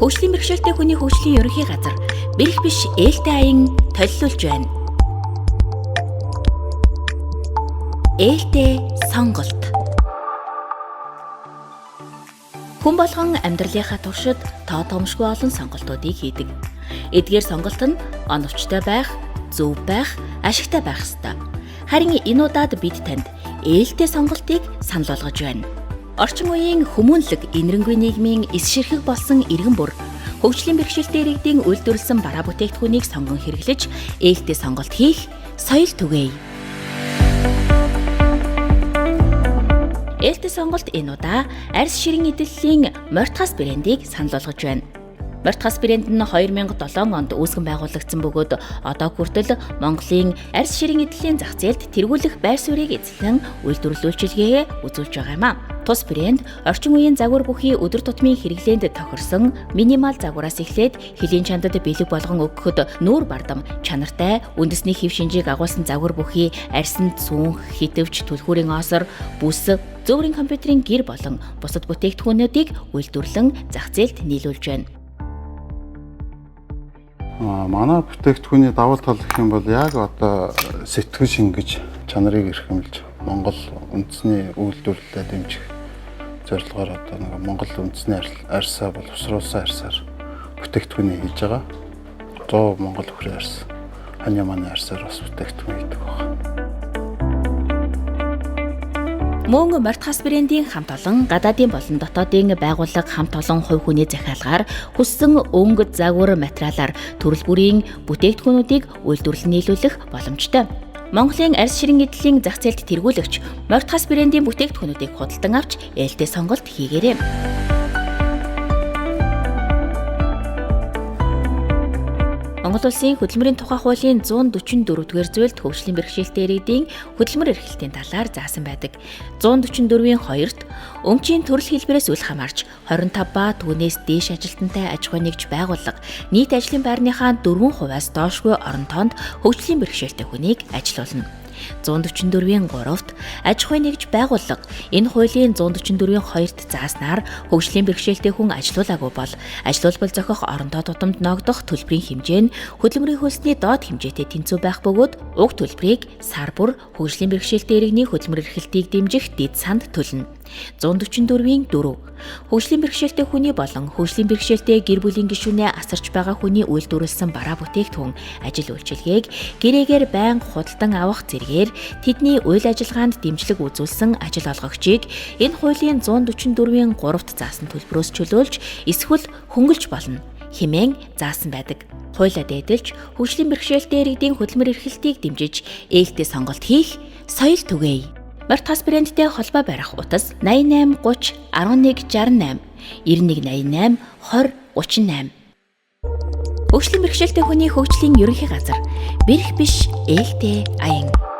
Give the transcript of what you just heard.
Хөгжлийн бэрхшээлтэй хүний хөгжлийн ерөнхий газар бэрх биш ээлтэй аян толилуулж байна. Ээлтэй сонголт. Хүн болгон амьдралынхаа туршид тоо томшгүй олон сонголтуудыг хийдэг. Эдгээр сонголт нь оновчтой байх, зөв байх, ашигтай байх ёстой. Харин энэ удаад бид танд ээлтэй сонголтыг санал болгож байна. Орчин үеийн хүмүүнлэг энэрэнгүй нийгмийн эс ширхэг болсон иргэн бүр хөгжлийн бэрхшээлтэй иргэдийн үйлдвэрлэсэн бараа бүтээгдэхүүнийг сонгон хэрэглэж ээлтэй сонголт хийх соёл түгээе. Ээлтэй сонголт энэ удаа арьс ширэн эдлэлийн Морьтхас брендийг санал болгож байна. Морьтхас брэнд нь 2007 онд үүсгэн байгуулагдсан бөгөөд одоо хүртэл Монголын арьс ширэн эдлэлийн зах зээлд тэргүүлэх байр суурийг эзлэн үйлдвэрлэл үйлчилгээгээ үзүүлж байгаа юм а. Тус брэнд орчин үеийн загвар бүхий өдөр тутмын хэрэглээнд тохирсон минимал загвараас эхлээд хөлийн чандад бэлэг болгон өгөхөд нүүр бардам чанартай үндэсний хэв шинжийг агуулсан загвар бүхий арьсанд сүүнх, хитвч, түлхүүрийн осор, бүс, зөөврийн компьютерийн гэр болон бусад бүтээгдэхүүнүүдийг үйлдвэрлэн зах зээлд нийлүүлж байна. Манай бүтээгдэхүүний давуу тал гэх юм бол яг одоо сэтгэл шингэж чанарыг эрхэмлж Монгол үндэсний үйлдвэрлэлээ дэмжих зорилгоор одоо нэг Монгол үндэсний арьсаа боловсруулсан арьсаар бүтээгдэхүүний хийж байгаа. 100 Монгол үхрийн арьс, хань ямааны арьсаар бас бүтээгдэхүүн хийдэг байна. Мөн Морьтхас брендийн хамт олон гадаадын болон дотоодын байгууллага хамт олон хувь хүний захиалгаар хүссэн өнгө, загвар, материалаар төрөл бүрийн бүтээгдэхүүнүүдийг үйлдвэрлэн нийлүүлэх боломжтой. Монголын арьс ширэн эдлийн зах зээлд тэргүүлэгч Морьтхас брендийн бүтээгдэхүүнүүдийг худалдан авч ээлтэй сонголт хийгээрэй. Монгол Улсын хөдөлмөрийн тухай хуулийн 144-р зүйлд хөгжлийн бэрхшээлтэй иргэдийн хөдөлмөр эрхлэлтийн талаар заасан байдаг. 144-ийн 2-т өмчийн төрөл хэлбэрээс үл хамаарч 25 ба түүнээс дээш ажилтнтай аж ахуй нэгж байгууллага нийт ажлын байрныхаа 4%-аас доошгүй орон тоонд хөгжлийн бэрхшээлтэй хүнийг ажилуулна. 144-ийн 3-т аж ахуй нэгж байгууллага энэ хуулийн 144-ийн 2-т зааснаар хөгжлийн бэрхшээлтэй хүн ажилуулаагүй бол ажилуулбал зохих оронтоо тутамд ногдох төлбөрийн хэмжээ нь хөдөлмөрийн хөлсний доод хэмжээтэй тэнцүү байх бөгөөд уг төлбөрийг сар бүр хөгжлийн бэрхшээлтэй иргэний хөдөлмөр эрхлэлтийг дэмжих дэд санд төлнө. 144-ийн 4 хөгжлийн бэрхшээлтэй хүний болон хөгжлийн бэрхшээлтэй гэр бүлийн гишүүнээ асарч байгаа хүний үйлдвэрлэсэн бараа бүтээгдэхүүн ажил үйлчилгээг гэрээгээр байнга худалдан авах зэргээр тэдний үйл ажиллагаанд дэмжлэг үзүүлсэн ажил олгогчийг энэ хуулийн 144-ийн 3-т заасан төлбөрөөс чөлөөлж эсвэл хөнгөлж болно хэмээн заасан байдаг. Хуулиа дээдэлж хөгжлийн бэрхшээлтэй иргэдийн хөдөлмөр эрхлэлтийг дэмжиж ээлтэй сонголт хийх соёл түгээе. Морьтхас брендтэй холбоо барих утас 88 30 11 68 91 88 20 38. Хөгжлийн бэрхшээлтэй хүний хөгжлийн ерөнхий газар бэрх биш ээлтэй аян.